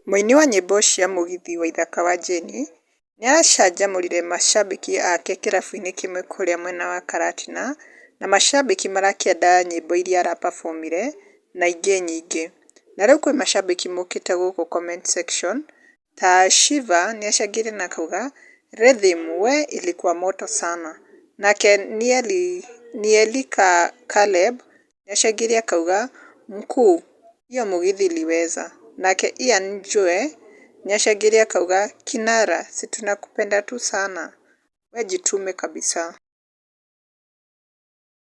Mũini wa nyĩmbo cia mũgithi Waithaka wa Jane nĩaracanjamũrire macambĩki ake kĩrabu-inĩ kĩmwe kũrĩa mwena wa Karatina na macambĩki marakĩenda nyĩmbo iria arapabomire na ingĩ nyingĩ. Na rĩu kwĩ macambĩki mokĩte gũkũ comment section ta Shiva nĩacangĩire na akauga Rhythm we ilikuwa moto sana. Nake Nielika Caleb nĩacangĩire akauga mkuu hiyo mũgithi iliweza. Nake Ian Njue nĩacangĩire akauga kinara si tunakupenda tu sana we jitume kabisa.